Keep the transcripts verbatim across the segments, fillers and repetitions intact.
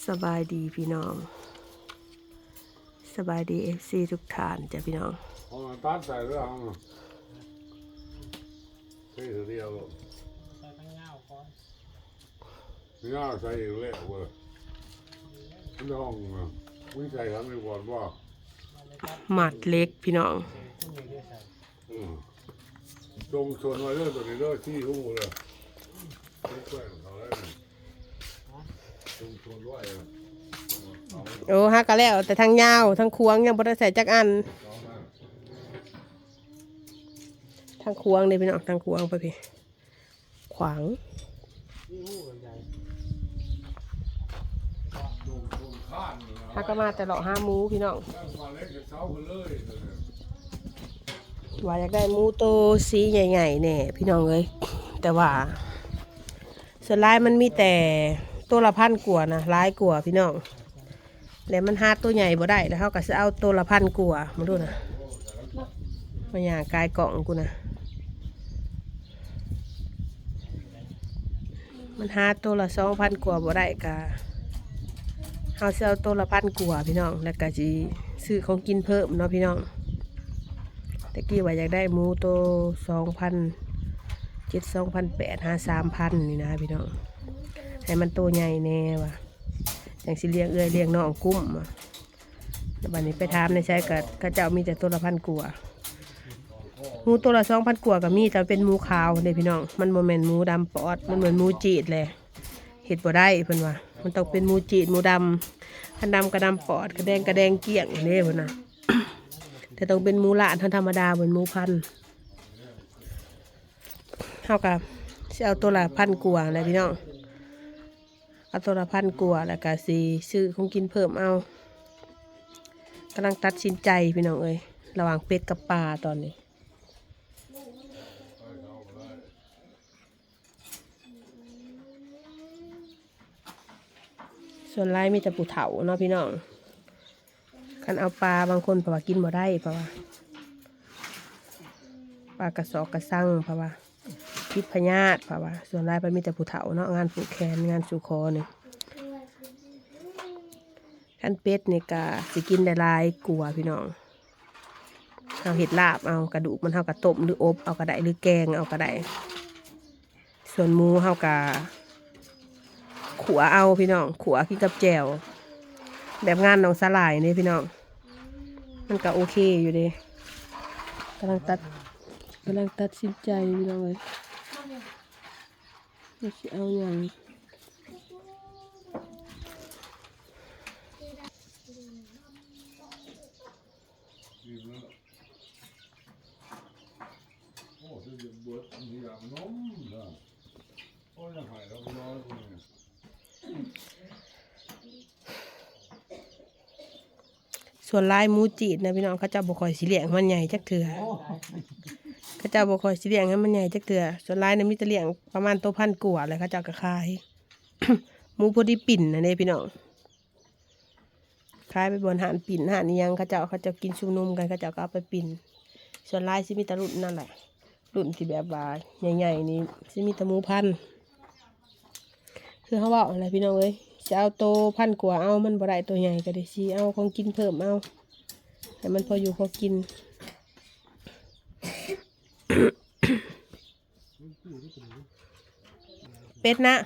สบายดีพี่น้อง สบายดีเอฟซีทุกท่านจ้ะพี่น้อง เอามาตัดใส่แล้วเอามาเทเดียว ใส่ทั้งเงาก่อน นี่น่าใส่อีกแล้วเว้ยไม่ต้องอ่ะไม่ใส่ทั้งนี้ก่อนว่า หมัดเหล็กพี่น้อง ตู้นี้ได้ใส่ อืมจงชวนไว้เรื่องตัวนี้เรื่องที่หูเลยไม่แกล้งเขาแล้วนี่จงชวนไว้อ่ะ โอ้ฮักก็แล้ว แต่ทั้งยาวทั้งควงยังบ่ได้ใส่จักอัน ทั้งควงเลยพี่น้องทั้งควงไปพี่ขวาง นี่หูใหญ่ จงชวนข้านเลยนะ ฮักก็มาแต่เลาะหาหมูพี่น้อง แม่งมาเล่นกับเขาไปเลย ว่าอยากได้หมูโตสีใหญ่ๆแน่พี่น้องเอ้ยแต่ว่า ส่วนหลายมันมีแต่ตัวละพันกว่านะหลายกว่าพี่น้อง แล้วมันหาตัวใหญ่บ่ได้แล้วเขาก็จะเอาตัวละพันกว่ามาดูนะมาอย่างกายกล่องกูนะ มันหาตัวละสองพันกว่าบ่ได้กะเฮาสิเอาตัวละพันกว่าพี่น้อง แล้วก็สิซื้อของกินเพิ่มเนาะพี่น้อง แต่กี้ว่าอยากได้หมูโตสองพันเจ็ด สองพันแปด หา สามพัน นี่นะพี่น้อง ให้มันโตใหญ่แน่ว่ะจังสิเลี้ยงเอื้อยเลี้ยงน้องกุ้มว่ะ แล้วบัดนี้ไปถามในไสก็เขาเจ้ามีแต่ตัวละพันกว่าหมูตัวละสองพันกว่าก็มีแต่เป็นหมูขาวเด้พี่น้อง มันบ่แม่นหมูดำปอด มันเหมือนหมูจีดแหละเฮ็ดบ่ได้เพิ่นว่า มันต้องเป็นหมูจีดหมูดำคันดำก็ดำปอดคันแดงก็แดงเกลี้ยงเด้เพิ่นน่ะแต่ต้องเป็นหมูล้านธรรมดาเหมือนหมูพันธุ์เฮาก็สิเอาตัวละพันกว่าแหละพี่น้อง เอาตัวละพันกว่าแล้วก็สิซื้อของกินเพิ่มเอากำลังตัดสินใจพี่น้องเอ้ยระหว่างเป็ดกับปลาตอนนี้ ส่วนหลายมีแต่ผู้เฒ่าเนาะพี่น้องคันเอาปลาบางคนเพราะว่ากินบ่ได้เพราะว่าปลากระสอกกระซังเพราะว่าติดพยาธิเพราะว่าส่วนหลายไปมีแต่ผู้เฒ่าเนาะงานผูกแขนงานสู่ขอนี่คันเป็ดนี่ก็สิกินได้หลายกว่าพี่น้องเฮาเฮ็ดลาบเอากระดูกมันเฮาก็ต้มหรืออบเอาก็ได้หรือแกงเอาก็ได้ ส่วนหมูเฮากะขัวเอาพี่น้องขัวกินกับแจ่วแบบงานน้องสาหร่ายนี่พี่น้องมันก็โอเคอยู่เด้กำลังตัดกำลังตัดสินใจพี่น้องเลยว่าสิเอาอย่าง โอ้ยเบิดมีอย่างนมนะโอ้ยยังหายแล้วร้อนเลย ส่วนหลายหมูจีดนะพี่น้องเขาเจ้าบ่ค่อยสิเลี้ยงมันใหญ่จักเทื่อเขาเจ้าบ่ค่อยสิเลี้ยงให้มันใหญ่จักเทื่อส่วนหลายนะมีแต่เลี้ยงประมาณตัวพันกว่าแหละเขาเจ้าก็ขาย หมูพอดีปิ่นนะเด้พี่น้องขายไปบ่อนห้านปิ่นห้านอีหยังเขาเจ้าเขาเจ้ากินชุมนุมกันเขาเจ้าก็เอาไปปิ่นส่วนหลายสิมีแต่รุ่นนั่นแหละ รุ่นที่แบบว่าใหญ่ๆนี่สิมีแต่หมูพันธุ์คือเขาเว้าอะไรพี่น้องเอ้ยจะเอาโตพันกว่าเอามันบ่ได้โตใหญ่ก็ได้สิเอาของกินเพิ่มเอาให้มันพออยู่พอกิน เป็ดนะ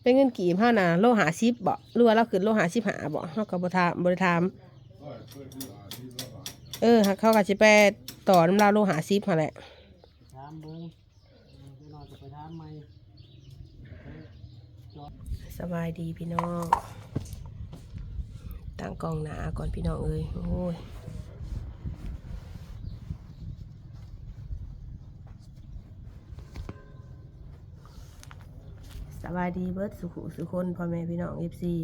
เป็นเงินกีบเฮานะโลห้าสิบบ่หรือว่าเราขึ้นโลห้าสิบห้าบ่เฮาก็บ่ถามบ่ได้ถามเออเขาก็สิไปต่อน้ำลาวโลห้าสิบหั่นแหละ ถามเบิ่งเออพี่น้องจะไปถามใหม่ สบายดีพี่น้องตั้งกล้องหนาก่อนพี่น้องเอ้ยโอ้ยสบายดีเบิดสุขุสุคนพ่อแม่พี่น้องเอฟซี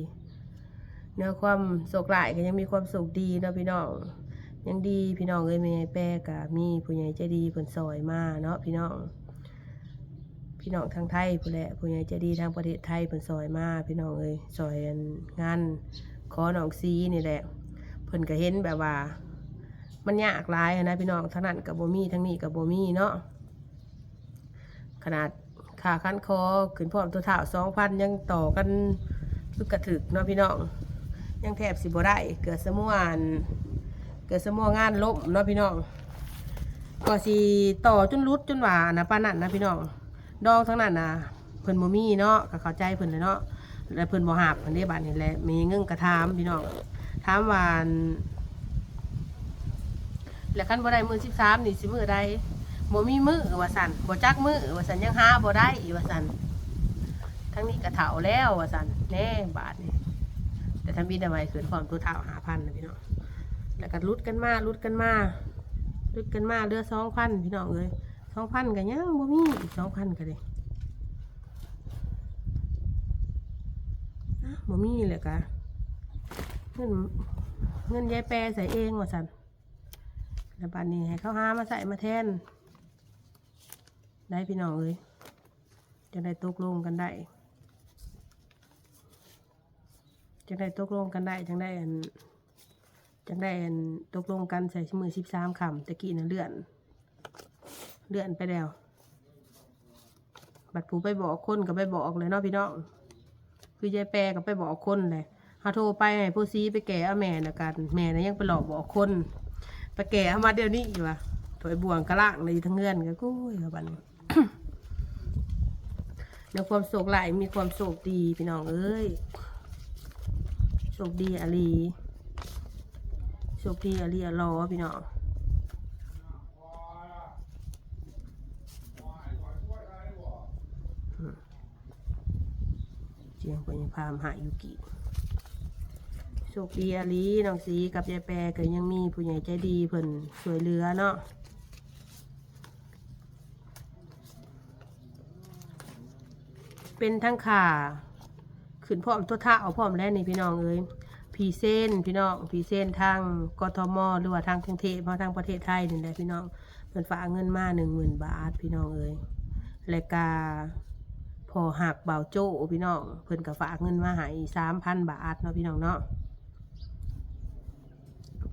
เนื้อความโศกหลายก็ยังมีความสุขดีเนาะพี่น้องยังดีพี่น้องเอ้ยแม่แป้ก็มีผู้ใหญ่ใจดีเพิ่นซอยมาเนาะพี่น้อง พี่น้องทางไทยพู้นแหละผู้ใหญ่ใจดีทางประเทศไทยเพิ่นซอยมาพี่น้องเอ้ยซอยอันงานขอน้องซีนี่แหละเพิ่นก็เห็นแบบว่า มันยากหลายหั้นนะพี่น้องทางนั้นก็บ่มีทางนี้ก็บ่มีเนาะขนาดค่าคันคอขึ้นพร้อมตัวเท้าสองพันยังต่อกัน คือกระถึกเนาะพี่น้อง ยังแทบสิบ่ได้ เกือบสะม่วน เกือบสะม่วนงานล้มเนาะพี่น้อง ก็สิต่อจนหลุดจนว่านะปานนั้นนะพี่น้อง ดองทั้งนั้นนะ เพิ่นบ่มีเนาะ ก็เข้าใจเพิ่นแหละเนาะ แล้วเพิ่นบ่ฮับเพิ่นเด้ บาดนี้แหละ แม่เงิงก็ถามพี่น้อง ถามว่า แล้วคันบ่ได้มื้อสิบสามนี่สิมื้อใด บ่มีมื้อว่าซั่น บ่จักมื้อว่าซั่น ยังหาบ่ได้ว่าซั่น ทั้งนี้ก็เฒ่าแล้วว่าซั่น แน่บาดนี้ แต่ทำบินเอาไว้ขึ้นพร้อมตัวเฒ่าห้าพันนะพี่น้อง แล้วก็หลุดกันมา หลุดกันมา หลุดกันมาเหลือสองพันพี่น้องเอ้ย สองพันก็ยังบ่มีอีก สองพันก็ได้ อ่ะ บ่มีแล้วก็ เงิน เงินยายแปรใส่เองว่าซั่น แล้วบาดนี้ให้เขาหามาใส่มาแทน ได้พี่น้องเอ้ย จั่งได้ตกลงกันได้ จั่งได้ตกลงกันได้ จั่งได้อัน จั่งได้อันตกลงกันใส่มื้อสิบสามค่ำ ตะกี้น่ะเลื่อน เลื่อนไปแล้ว บัดผู้ไปบอกคนก็ไปบอกเลยเนาะพี่น้อง คือยายแปรก็ไปบอกคนเลย เฮาโทรไปให้ผู้ซีไปแก้เอาแม่น่ะกัน แม่น่ะยังไปหลอกบอกคน ไปแก้เอามาเดี๋ยวนี้อยู่ว่ะ ถอยบ่วงกะล่างเลยอยู่ทั้งเฮือนก็ โอ้ย ว่าบัดนี้ ในความโชคร้ายมีความโชคดีพี่น้องเอ้ย โชคดีอะลี โชคดีอะลีอะลอพี่น้อง เสียงพญาพามหายุกิ โชคดีอะลี น้องสีกับยายแปรก็ยังมีผู้ใหญ่ใจดีเพิ่นช่วยเหลือเนาะ เป็นทั้งค่า ขึ้นพร้อมตัวเฒ่าพร้อมแล้วนี่พี่น้องเอ้ย พรีเซนต์พี่น้อง พรีเซนต์ทาง กทม หรือว่าทางกรุงเทพฯ เฮาทางประเทศไทยนี่แหละพี่น้อง เพิ่นฝากเงินมาหนึ่งหมื่นบาทพี่น้องเอ้ย และกาพ่อฮักบ่าวโจ้พี่น้อง เพิ่นก็ฝากเงินมาให้สามพันบาทเนาะพี่น้องเนาะ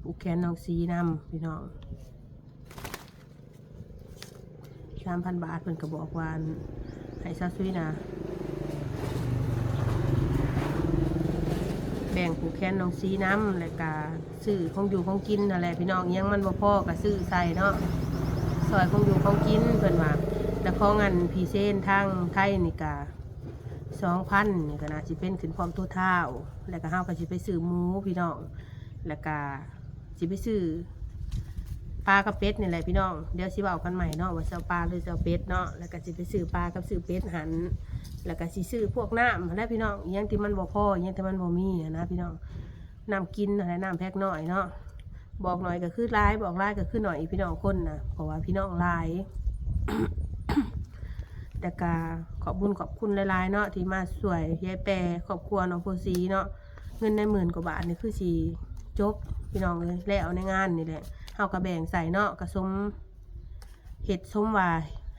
ผูกแขนน้องสีนำพี่น้อง สามพันบาท เพิ่นก็บอกว่า ให้สาวซุยนะ แบ่งผูกแขนน้องสีนำ แล้วก็ซื้อของอยู่ของกินนั่นแหละพี่น้อง อิหยังมันบ่พอก็ซื้อใส่เนาะ ซอยของอยู่ของกินเพิ่นว่า แล้วของอันพรีเซนต์ทางไทยนี่ก็สองพัน นี่ก็น่าสิเป็นขึ้นพร้อมตัวเฒ่า แล้วก็เฮาก็สิไปซื้อหมูพี่น้อง แล้วก็สิไปซื้อปลากับเป็ดนี่แหละพี่น้อง เดี๋ยวสิเว้ากันใหม่เนาะ ว่าสิเอาปลาหรือสิเอาเป็ดเนาะ แล้วก็สิไปซื้อปลากับซื้อเป็ดหั่น แล้วก็สิซื้อพวกน้ำหั่นแหละพี่น้อง อิหยังที่มันบ่พอ อิหยังที่มันบ่มีหั้นนะพี่น้อง น้ำกินหั่นแหละ น้ำแพ็คน้อยเนาะ บอกน้อยก็คือหลาย บอกหลายก็คือน้อย พี่น้องคนนะ เพราะว่าพี่น้องหลาย แต่ก็ขอบบุญขอบคุณหลายๆเนาะ ที่มาช่วยยายแปร ครอบครัวน้องโพสีเนาะ เงินในหมื่นกว่าบาทนี่คือสิจบพี่น้องเอ้ย แล้วในงานนี่แหละ เฮาก็แบ่งใส่เนาะ ก็สม เฮ็ดสมว่า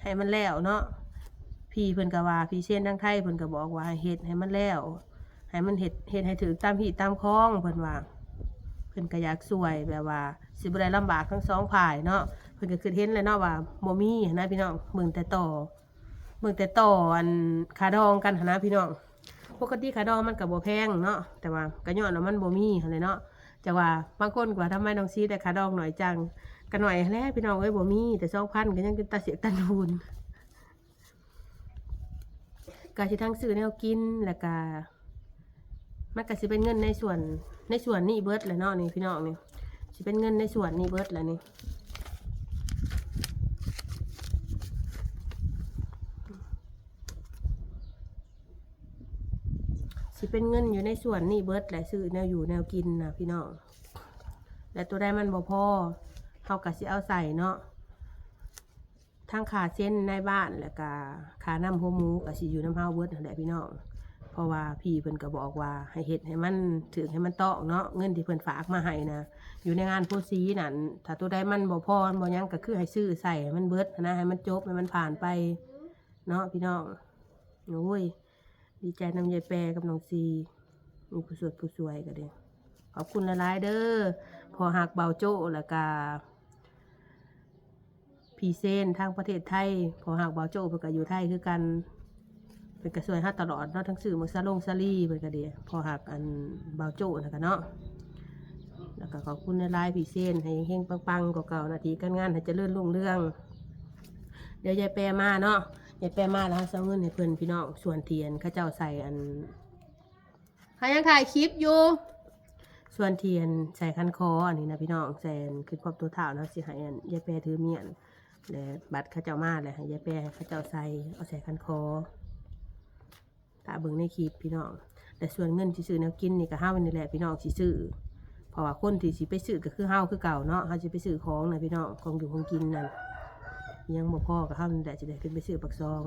ให้มันแล้วเนาะ พี่เพิ่นก็ว่า พรีเซนต์ทางไทยเพิ่นก็บอกว่าให้เฮ็ดให้มันแล้ว ให้มันเฮ็ด เฮ็ดให้ถืกตามฮีตตามคอง เพิ่นว่า เพิ่นก็อยากช่วยแบบว่าสิบ่ได้ลำบากทั้งสองฝ่ายเนาะ เพิ่นก็คิดเห็นแหละเนาะว่าบ่มีหั้นนะพี่น้อง เบิ่งแต่ต่อ เบิ่งแต่ต่ออันค่าดองกันหั้นนะพี่น้อง ปกติค่าดองมันก็บ่แพงเนาะ แต่ว่าก็ย้อนว่ามันบ่มีหั้นแหละเนาะ จั่งว่าบางคนก็ว่าทำไมน้องสีได้ค่าดองน้อยจัง ก็น้อยหั้นแหละพี่น้องเอ้ย บ่มี แต่สองพันก็ยังเป็นตาเสียกตานูน ก็สิทั้งซื้อแนวกิน แล้วก็ มันก็สิเป็นเงินในส่วน ในส่วนนี้เบิดแหละเนาะนี่พี่น้องนี่ สิเป็นเงินในส่วนนี้เบิดแหละนี่ สิเป็นเงินอยู่ในส่วนนี้เบิดแหละ ซื้อแนวอยู่แนวกินนะพี่น้อง และตัวใดมันบ่พอ เฮาก็สิเอาใส่เนาะ ทั้งค่าเซ็นนายบ้าน แล้วก็ค่าน้ำหัวหมูก็สิอยู่นำเฮาเบิดนั่นแหละพี่น้อง เพราะว่าพี่เพิ่นก็บอกว่าให้เฮ็ดให้มันถืกให้มันต้องเนาะ เงินที่เพิ่นฝากมาให้นะ อยู่ในงานโพสีนั่น ถ้าตัวใดมันบ่พอบ่หยังก็คือให้ซื้อใส่ให้มันเบิดหั้นนะ ให้มันจบให้มันผ่านไปเนาะพี่น้อง โอ้ย ดีใจนำยายแปรกับน้องสี มีผู้สวดผู้ช่วยก็ดี ขอบคุณหลายๆเด้อ พ่อฮักบ่าวโจ้แล้วก็ พรีเซนต์ทางประเทศไทย พ่อฮักบ่าวโจ้เพิ่นก็อยู่ไทยคือกัน เพิ่นก็ช่วยเฮาตลอดเนาะ ทั้งซื้อหมากสาลงสาลีเพิ่นก็ดี พอหักอันบ่าวโจ้นะกะเนาะ แล้วก็ขอบคุณหลายๆพี่เซน ให้เฮงๆปังๆกว่าเก่า หน้าที่การงานให้เจริญรุ่งเรือง เดี๋ยวยายแปมาเนาะ ยายแปมาแล้วเฮาสิเอาเงินให้เพิ่นพี่น้อง ส่วนเทียนเขาเจ้าใส่อัน หายังถ่ายคลิปอยู่ ส่วนเทียนใส่คันคออันนี้นะพี่น้อง ใส่อันขึ้นครอบตัวเท้านะ สิให้อันยายแปถือเมียน และบัตรเขาเจ้ามาแล้วให้ยายแปให้เขาเจ้าใส่ เอาใส่คันคอ ถ้าเบิ่งในคลิปพี่น้อง แต่ส่วนเงินสิซื้อแนวกินนี่ก็เฮานี่แหละพี่น้องสิซื้อ เพราะว่าคนที่สิไปซื้อก็คือเฮาคือเก่าเนาะ เฮาสิไปซื้อของนะพี่น้อง ของอยู่ของกินนั่น ยังบ่พอก็เฮานี่แหละสิได้ขึ้นไปซื้อปากซอง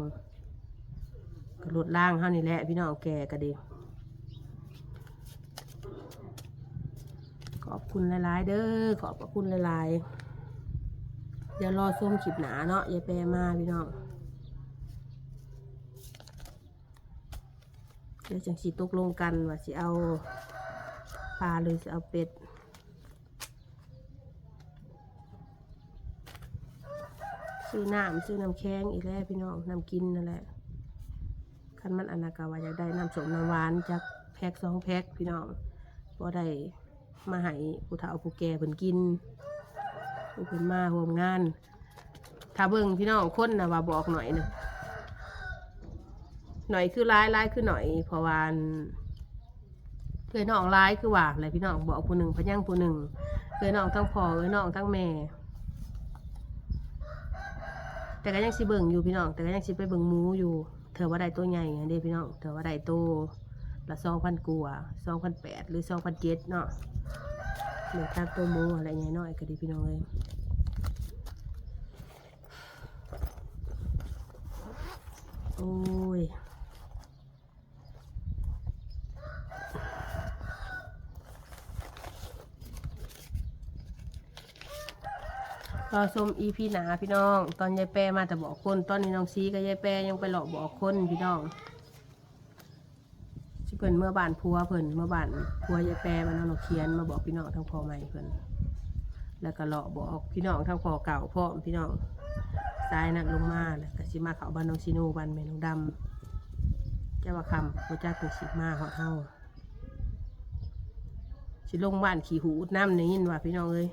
ก็รถล่างเฮานี่แหละพี่น้อง แก่ก็ดี ขอบคุณหลายๆเด้อ ขอบพระคุณหลายๆ เดี๋ยวรอชมคลิปหน้าเนาะ ยายแปมาพี่น้อง เดี๋ยวจังสิตกลงกันว่าสิเอาปลาหรือสิเอาเป็ด ซื้อน้ำซื้อน้ำแข็งอีกแล้วพี่น้อง น้ำกินนั่นแหละ คันมันอันนั้นก็ว่าอยากได้น้ำส้มน้ำหวานจักแพ็คสองแพ็คพี่น้อง บ่ได้มาให้ผู้เฒ่าผู้แก่เพิ่นกิน ผู้เพิ่นมาร่วมงาน ถ้าเบิ่งพี่น้องคนนะว่าบอกหน่อยนะ หน่อยคือหลาย หลายคือหน่อย เพราะว่าอัน เอื้อยน้องหลายคือว่าแหละพี่น้อง บอกผู้หนึ่งพะยังผู้หนึ่ง เอื้อยน้องทั้งพ่อ เอื้อยน้องทั้งแม่ แต่ก็ยังสิเบิ่งอยู่พี่น้อง แต่ก็ยังสิไปเบิ่งหมูอยู่ เถื่อว่าได้ตัวใหญ่หั้นเด้พี่น้อง เถื่อว่าได้ตัวละสองพันกว่า สองพันแปดหรือสองพันเจ็ดเนาะ เบิ่งตามตัวหมูอะไรใหญ่น้อยก็ดีพี่น้องเอ้ย โอ้ย รอชมอีพีหน้าพี่น้อง ตอนยายแปมาแต่บอกคน ตอนนี้น้องซีกับยายแปยังไปเลาะบอกคนพี่น้อง สิเพิ่นเมือบ้านผัวเพิ่น เมือบ้านผัวยายแปบ้านน้องนกเขียน มาบอกพี่น้องทั้งพ่อใหม่เพิ่น แล้วก็เลาะบอกพี่น้องทั้งพ่อเก่าพร้อมพี่น้อง สายนั้นลงมาแล้วก็สิมาเข้าบ้านน้องซีโน บ้านแม่น้องดำ จะว่าค่ำบ่จักเพิ่นสิมาฮอดเฮา สิลงบ้านขี้หูดน้ำ ได้ยินว่าพี่น้องเอ้ย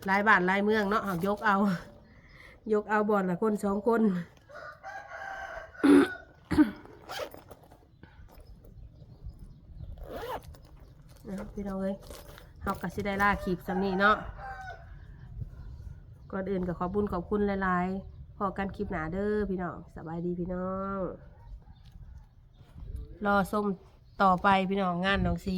หลายบ้านหลายเมืองเนาะ เอายกเอา ยกเอาบ่อนละคนสองคน นะพี่น้องเอ้ย เฮาก็สิได้ลาคลิปส่ำนี้เนาะ ก่อนอื่นก็ขอบบุญขอบคุณหลายๆ พ้อกันคลิปหน้าเด้อพี่น้อง สบายดีพี่น้อง รอชมต่อไปพี่น้อง งานน้องซี